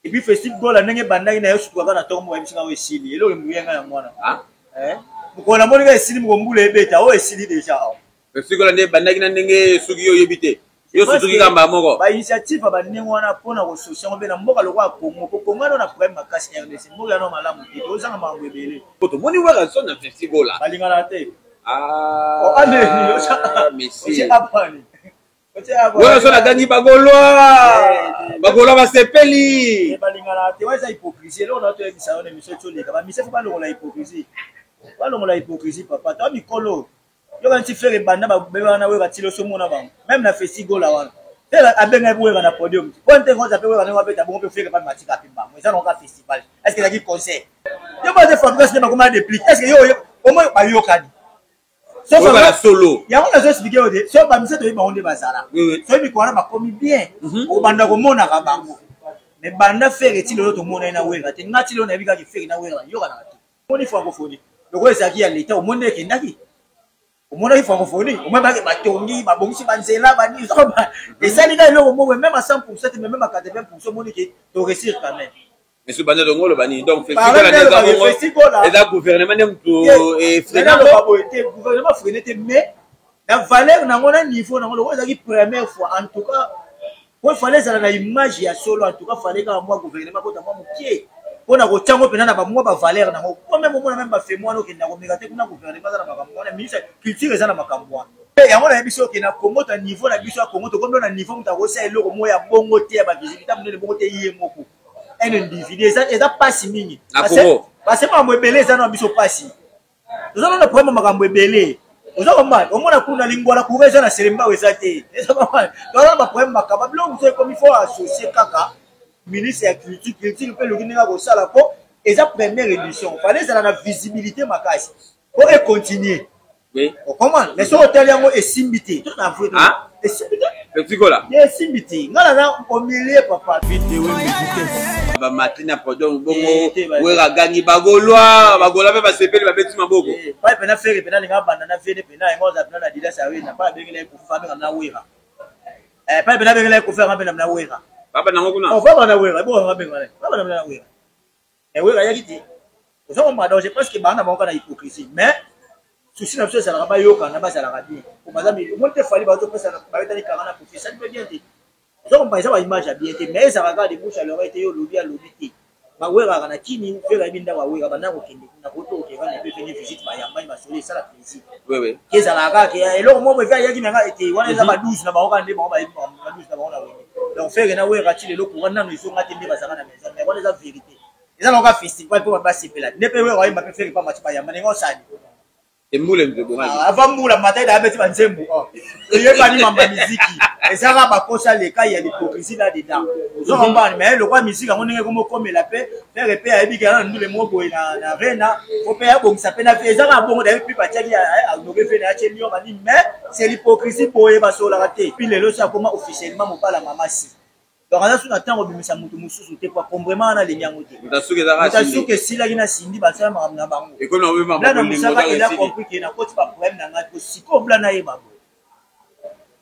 Et puis festival Gola ndenge ebandaki na yo sutuka kaka na ntongo moko bayebisi nga oyo esili eloko embuye nga yango wana ah? eh? mokolo namoni nga esili moko mbula ebeta oyo esili deja awa festival Gola nde ebandaki na ndenge soki yo oyebi te yo sutuki kaka mbala moko bainitiative ya bandenge wana mpona kososi yango mpe na mboka lokola Congo po Congo ano na problème makasi RDC mboka yano malamu te tozanga makambo ebele po tomoni Werrason na festival Gola balingana te ah, oh, ande apani Werrason agangi bagolwa bagolwa basepeli balingana te wana eza hypocrisie eloko na toyebisa yo na émission tioleka bamise fo balongola hypocrisie balongola hypocrisie papa to mikolo yoka nti Ferre banda babebana na Wera tilo somona bango même na festigola wana Ferre abengaki Wera na podium po nte ngoza pe Wera ndenge abeta bongo pe Ferre pa matika pe bango eza nonga festival est ce que ezalaki concert yo ba te Fabregas nde bakoma déplique est ce que yo au moins bayokani na solo yango nazo explike yo te so bamisa toyebi bango nde bazala soki mikolo wana bakomi bien mhm. obanda komonaka bango mais banda Ferre ti lelo tomona ye na Wera te nga ti lelo nayebi kaka Ferre na Wera bayokanaka te omoni francophonie lokola ezalaki ya leta omoni nde ekendaki omonaki francophonie omoni bake batongi babongisi banzela banini esali ka eloko moko meme à 100 pourcent te mais même à 80 pourcent omoni ke to réussir quand même monsieur banda dongo oloba nini donc festival nde eza bongo eza gouvernement nde motu efrena boye te gouvernement freine te mais na valeur nango na niveau nango lokola ezalaki première fois en tout cas po fallait ezala na image ya solo en tout cas fallait kaka mwa gouvernement kota mwa mokie mpo na kotya yango mpenza na bamwa bavaleur nango po meme omona meme bafemo wana okenda komeka te kuna gouvernement eza na makambo wana ministre culture eza na makambo wana yango nayebi soki okenda Congo ta niveau na biso ya Congo tokomi na niveau moto akosala eloko moko ya bongo te ya bavisibilité monene bongo te ye moko un individu eza eza pasi mingi parce que makambo ebele eza na biso pasi toza nano problème makambo ebele oza komba omona kuna lingwala courant eza na Selembao eza te toza na baproblème makambo biloko mosusu ekomi fo associe kaka ministre ya culture culture mpe eloki ndenge akosala mpo eza première édition fallait ezala na visibilité makasi mpo econtinue okomana mais soki otali yango esimbi te to na vrai ah? esimbi te petikola esimbi te nga naza au milieu papa bamati na podium bongo eh, Wera agangi bagolwa bagolwa mpe basepeli babeti maboko eh, pai pena Ferre pena alinga abanda na vene pena yango aza pena na Adidas Arena pai abengela ye Kofi abenga na Wera eh, pai pena abengela ye Kofi anga pena na Wera baba nango kuna oh, baba na Wera bongo anga benga na baba na Wera mais Wera ayaki te oza komona donc je pense que bana bango kaka na hypocrisie mais souci na biso ezalaka bayokana bazalaka bien po baza omoni te Fally bazopesa bayotani kaka na Kofi esali mpe bien te oza komona eza baimage ya bien te mais ezalaka kaka de bouche à l'oreille te yo olobi alobi te baweraka na kini Ferre ayebi ndako awera banda kokende kuna koto okeka na mpe pene visite bayambani basoli esala plaisir ke ezalaka kaka eloko moko efe ayaki na nga ete wana eza ba 12 na bango kaka nde bango bayebi ba 12 na bango na wenge donc Ferre na Wera ti lelo courant nano ezonga te nde bazalaka na maison mais wana eza vérité eza nango kaka festival mpo bato basepela nde mpe Wera ayemba mpe Ferre mpa mati bayamba ndenge osali embula ebongaki ah, avant mbula mata eda abeti banzembo oh. eyebani mamba miziki ezaka bakosa leka ya l'hypocrisie là dedans ozo comprendre mais lokwa miziki yango ndenge ekomokomela mpe Ferre mpe ayebi kaka na ndule moko boye na rena po mpe abongisa mpe na fe ezaka bongo daye mpe batiaki honore fe na atie lion banini mais c'est l'hypocrisie boye basololaka te puis lelo so akoma officiellement mobala mama si donc aza su na ntango obimisa moto mosusu te po combrement wana alingi yango te moto esilaki na Cindy basala makambo na bango Blana Mosaka il a compris ke nakoti baproblème na ngai po sikoyo Blana ayeba boye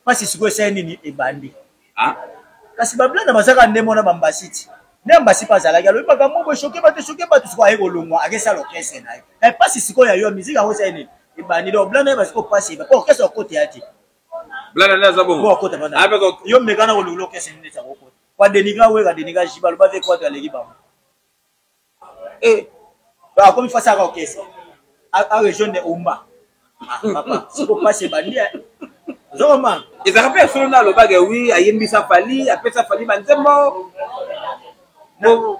mpasi sikoyo esali nini ebandi ah? kasi bablana bazalaka nde mona bambasi ti nde ambasi mpe azalaki alobi makambo moko echoquer bato echoquer bato sikoyo aye kolongwa akesala orchestre na ye mais mpasi sikoyo ya yo musique yango esali nini ebandi donc Blana yeba sikoyo mpasi eba po orchestre okote te Blana nde aza bongo akota bana ah, yo mekana kolongla orchestre nini neti akokota kwa denigra Wera denigra Jiba aloba ve kwatu aleki bango eh. akomi fasi aka orchestre. arejoindre Omba. Ah, papa, siko pasi ebandi. Ozokoma. Ezalaka mpe ya solo nde alobaka wi ayembisa Fally, apesa Fally banzembo.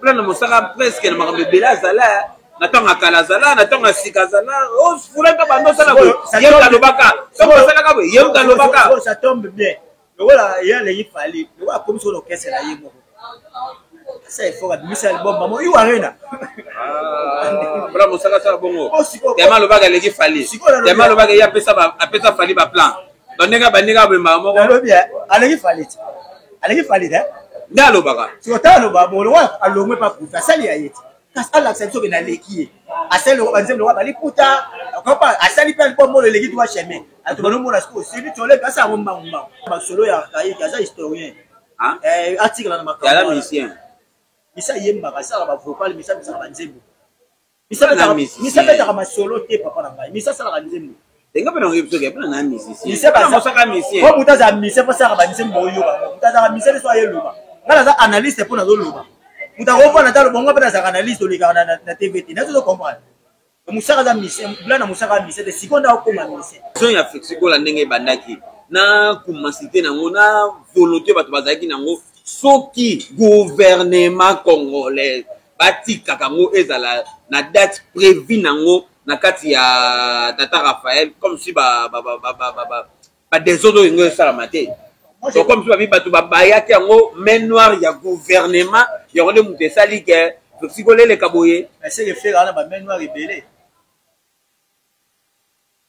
Blana Mosaka presque na makambo ebele azala na ntango ya kala azala na ntango ya sika azala fulaka bando osala boye ye moto alobaka soki osalaka boye ye moto alobaka. Ça tombe bien lokola ye aleki Fally, lokola akomi soko na orchestre na ye moko, asa effort abimisa album mamo yu arena. Bala Mosaka asala bongo tema alobaka aleki Fally, tema alobaka ye apesa Fally baplan, donc ndenge bandenge abembaka moko. Nalobi aleki Fally te, aleki Fally te. Nde alobaka. Siko ta aloba bongo, lokola alongwe pa kufa, asali ya ye te, kasi alakisa biso ke naleki ye. Asali lokola banzembo lokola baliputa, asali mpe album oyo eleki trois chemin. Ato banomona sikoyo celui toleki asala yango mbangu mbangu. Masolo ya archaïque, aza historien, atikala na makambo. Yala musicien. Misa ayembaka, asalaka bavocal, misa amisaka banzembo, misa abetaka masolo te. Papa na ngai, misa asalaka nzembo. Nga mpe nango biso ke na musicien Mosaka musicien. Po moto azala musicien, po asalaka banzembo oyoka. Moto azalaka musicien te so ayeloba. Ngai naza analyste mpo nazoloba. Moto akofanda ta loba, nga mpe nazalaka analyste, olekaka na TV te, nazo comprendre. Mosaka aza musicien, Blana Mosaka aza musicien te, sikoyo nde akokoma musicien. Son ya Flexigola ndenge ebandaki na kumasite nango na volonté bato bazalaki nango, soki gouvernement congolais batikaka yango ezala na date prévue nango na kati ya tata Raphaël, comme si ba ba ba ba ba ba ba désordre oyo yango esalama te. Donc comme si babi bato babayaki yango, main noire ya gouvernement yango nde moto esali ke Flexigola eleka boye. Seke Ferre wana ba main noire ebele,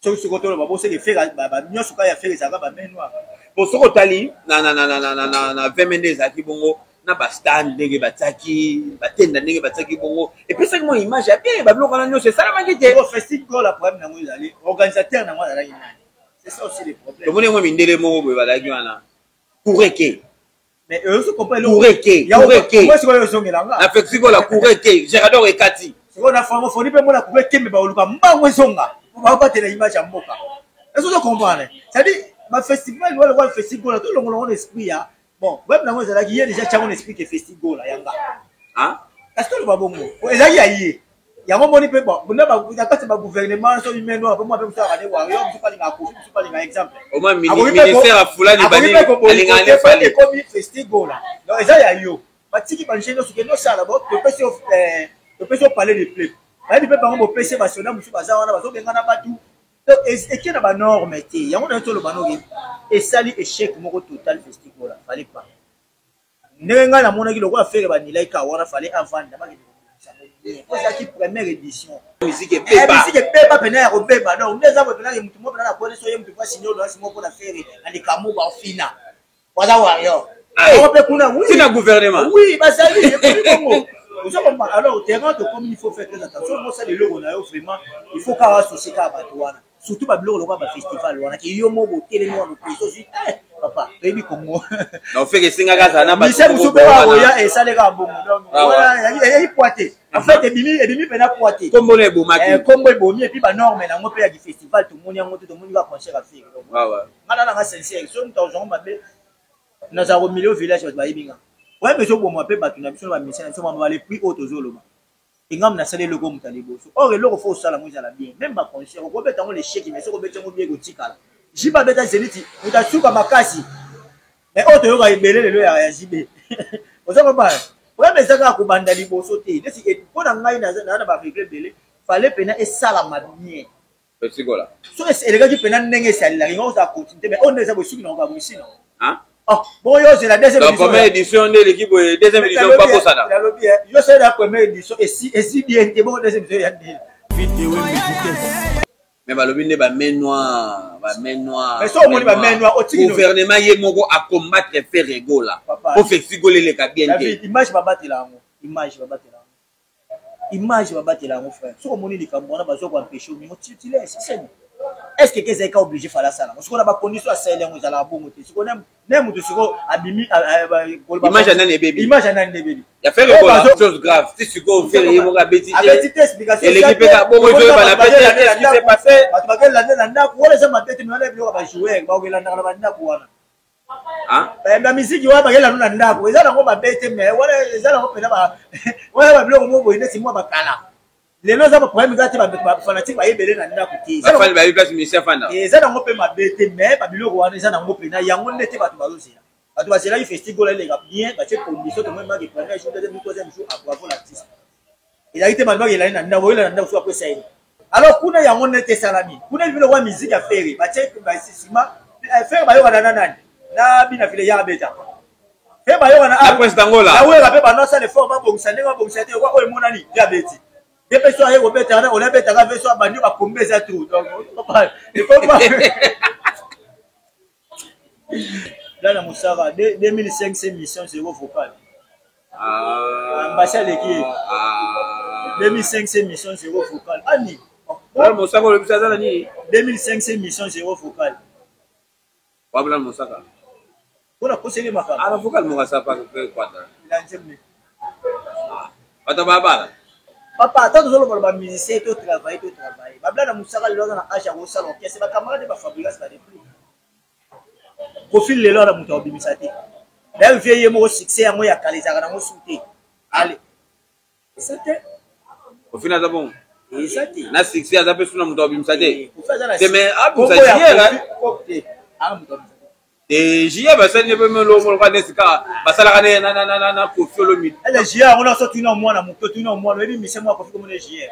soki sikoyo toloba bo seke Ferre nyonso kaka ya Ferre ezalaka ba main noire. Bon, soki otali na 20 nde ezalaki bongo na bastand ndenge batiaki batenda, ndenge batiaki bongo, epesaki mwa image ya bien. Babiloko wana nyonso esalamaki te. Festival, problème nango ezali organisateur nango azalaki nani? C'est ça aussi le problème. Tomoni yango mindele moko boye bazalaki wana kureke. Mais ozo comprendre. Kureke, kureke. Sikoyo ozongelanga. Na Festival kureke Gérardor ekati. Sikoyo na francophonie mpe mona kureke mbe baoluka mbango ezonga po babatela image ya mboka. Ezo comprendre, c'est-à-dire bafestival wana lokola festival, tolongola ngo na esprit ya bon web nango ezalaki ye déjà tiango na esprit ke festival yanga. Kasi toloba bongo ezalaki ya ye yango moni mpe bon na kati ya bagouvernement so main noire mpo mwa mpe mosu alaka ne warrior, mosu alingaka Kofi, mosu alingaka exemple. Ministère ya fulani. Ekomi festival, donc eza ya yo. Batiki bange nyonso ke nosala bo topesi yo, topesi yo palais de peuple. Bayebi mpe bango bopesi basoda mosusu baza wana bazobengana bato. Donc eke na banorme te. Yango na yo toloba noki esali échec moko total. Festival fallait pas ndenge ngai namonaki lokola Ferre banilaki ka wana, fallait avanda bakende kobongisa yango bien po ezalaki première édition. Musique ebeba. Musique ebeba pena ya kobeba. Donc nde eza boye penaki motu moko pena na kone so ye motu mpasi nyonso moko na Ferre na likambo baofina waza warrior moko mpe kuna. Oui, na gouvernement. Oui, bazali ekomi bongo. Oza komba alors terrain tokomi, il faut faire très attention. Mosala eloko na yo vraiment, il faut kaka associer kaka bato wana, surtout babiloko lokola bafestival wana ke yo moko otelemi wana opesi ozwi papa toyebi Kongo. Donc Ferre esengaka azala na bato mise mosusu mpe bakoya esaleka bongo. Donc wana eyaki poa te. En fait ebimi mpena poa te. Kombo na ebomaki. Kombo ebomi, et puis banorme nango mpe ya festival tomoni yango te, tomoni kaka concert ya Ferre. Nga na nanga sincère, so moto azwango mabe, nazala komilio village, bato bayebi nga. Problème ezoboma mpe bato na biso na bamisia na biso mama bale prix oyo tozoloba engambo nasali eloko moto ya liboso. Or eloko fo osala yango ezala bien. Même baconcert okobeta yango l'échec, mais soki obeti yango bien ekotikala. JB abeta Zénith, moto asuka makasi, mais oyo toyoka ebele lelo ya JB. Oza comprendre, problème eza kaka kobanda liboso te. Neti mpo na ngai naza na baregret ebele, fallait mpena esalama bien. Festigola soki elekaki mpena ndenge esalelaki ngo ozala continuité, mais oyo nde eza bosuki nango kaka bosi nango. Oh, bon, yo ozela deuxième édition. Première édition nde eleki boye, deuxième édition bakosana. Nalobi yo salela première édition esi bien te, bongo deuxième édition ya ndenge. Mais balobi nde bamain noire, bamain noire. Mais so omoni bamain noire otiki. Gouvernement ye moko acombattre Ferre Gola po Festigola eleka bien te. Image babatela yango, image babatela yango, image babatela yango, frère. Soki omoni likambo wana bazwa koempêche omingo titulaire siseni, est ce que ke ezalaki ka obligé fala asala yango? Sikoyo na bacondition asaleli yango ezalaka bongo te. Sikoyo ne moto sikoyo abimi. Image ya nani ebebi? Image ya nani ebebi? Ya Ferre Gola, chose grave. Ti sikoyo Ferre ye moko abeti te. Abeti te, explication. Eleki mpe ka bongo, ezoyebana pe te qu'est-ce qui s'est passé. Bato bakelanda na ndako wana eza mabe te, mais wana biloko ya bajoueur bakokelandaka na bandako wana. Bamiziki wana bakelanda na ndako eza nango mabe te, mais wana eza nango mpena wana babiloko moko boye neti mwa bakala. Lelo eza baproblème eza te, bafanatique bayebele na ndako te. Bafani bayebi place musicien afanda. Eza nango mpe mabe te, mais babiloko wana eza nango mpena yango nde te. Bato bazozela, bato bazelaki festival eleka bien, batie condition tomoi maki premier jour, deuxième jour, troisième jour. A bravo l'artiste. Ezalaki te bato bakelani na ndako, oyela na ndako so apesa ye. Alors kuna yango nde te esalami kuna biloko ya musique ya Ferre, batie nsima Ferre, bayokana na nani na bina file ya abeta mpe bayokana na Prince d'Angola. Nawera mpe banosala effort, babongisa ndenge babongisa te oyo emonani ya beti ye mpe so aye kobeta wana ola abetaka mpe so abandi bakombe eza trou. Donc ekoma Blana Mosaka 2005 émission zéro vocal. Ambasi aleki ye 2005 émission zéro vocal ani. Blana Mosaka olobisa aza na nini? 2005 émission zéro vocal. Wa Blana Mosaka. Mpona koseli makambo. Ala vocal moko asala pa kwata. Bato babala. Papa, ata tozoloba bamusicien, totravaille, totravaille. Bablana Mosaka lelo aza na age ya kosala orchestre, bacamarade bafabrigas bareplique profil. Lelo ana moto akobimisa te. D'ailleurs vie ye moko succès yango ya kala ezalaka nango su te. Ale eza te. Profil aza bongo. Eza te. Na succès aza mpe suna moto akobimisa te. Te, mais abimisa jiere te. Jie basali ne mpe melomoloka neti kaka basalaka ne na Kofi Olomide. Ele jie yango nyonso tuna mwana moto, tuna mwana oyebi mise mwa Kofi komona jie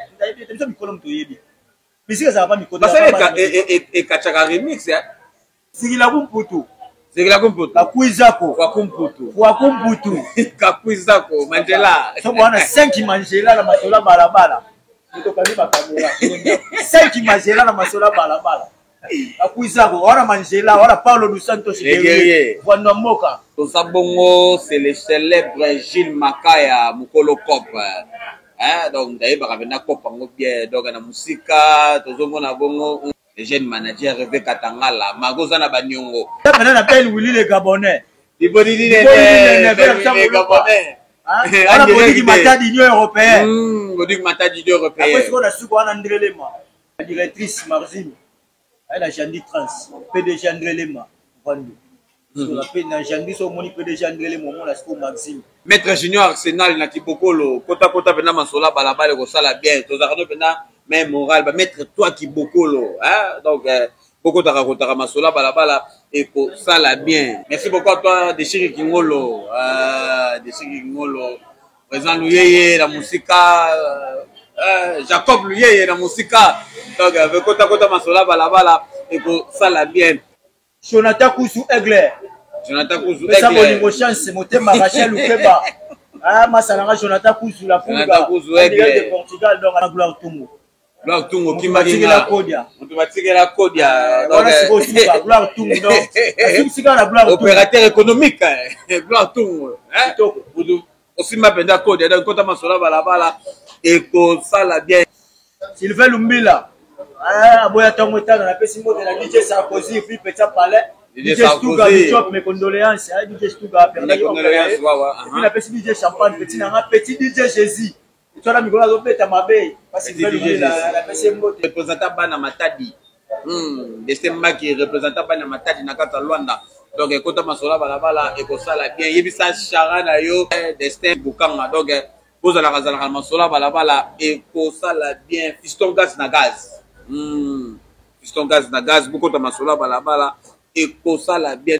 biso mikolo moto oyebi misike ezalaka pa mikolo. Basali ekatchaka remix. Sikila kumputu. Sikila kumputu. Kakwizako. Kwa kumputu. Kwa kumputu. Kakwizako mandela. So bwana 5 mandela na masola balabala, tokangi bakamera 5 mandela na masola balabala. Kakwizako wana mandela wana Paulo dos Santos Vwando mboka. Toza bongo, c'est le célèbre Gilles Makaya, mokolo cop, hein. Donc nayebaka mpenza cop yango bien. Donc na mosika tozomona bongo le jeune manager Reve Katangala Margo oza na baniongo. Pena na belle Willy le Gabonais. Gabonais. Wana Bodiki Matadi, Union européenne. Bodiki Matadi, Union européenne. Après sikoyo na suka wana André Lema, directrice Marzine aye na Jandi Trans, PDG André Lema Vandu na Jandi. So omoni PDG André Lema, omona sikoyo Maxime. Maître Junior Arsenal na Kibokolo, kota kota mpena masola balabala ekosala bien. Tozalaka no mpena même moral bamaître toi Kibokolo, hein? Donc bokotaka kotaka masola balabala ekosala bien. Merci beaucoup à toi Deshiri Kingolo, Deshiri Kingolo, président Luyeye na mosika, Jacob Luyeye na mosika. Donc kota kota masola balabala ekosala bien. Jonathan Kusu Aigle. Jonathan Kusu. Pesa bolingo chance motema Rachel Lukeba. Ah, masala nga Jonathan Kusu la Pulga. Jonathan Kusu Aigle. De Portugal, donc na Gloire Tungu. Gloire Tungu. Kimatikela Kodia. Mutu batikela Kodia. Wana sikoyo suka Gloire Tungu, donc asukisika na Gloire Tungu. Opérateur économique Gloire Tungu. Mutu osimba mpenza Kodia, donc kota masola balabala ekosala bien. Sylvain Lumbila aboya ntango etana, napesi mbote na DJ Sarkozy, puis Petit Palais. DJ Stuga Bichop, mes condoléances DJ Stuga. Et puis napesi DJ Champagne, petit nanga, petit DJ Jésus etwana mikolo azobeta mabe. Napesi mbote. Représentant bana Matadi, Destin Maki, représentant bana Matadi na kati ya Lwanda. Donc ekota masola balabala ekosala bien. Yebisa chara na yo Destin Bukanga, donc bozalaka zalaka na masola balabala ekosala bien. Fiston gaz na gaz, fiston gaz na gaz, bokota masola balabala ekosala bien.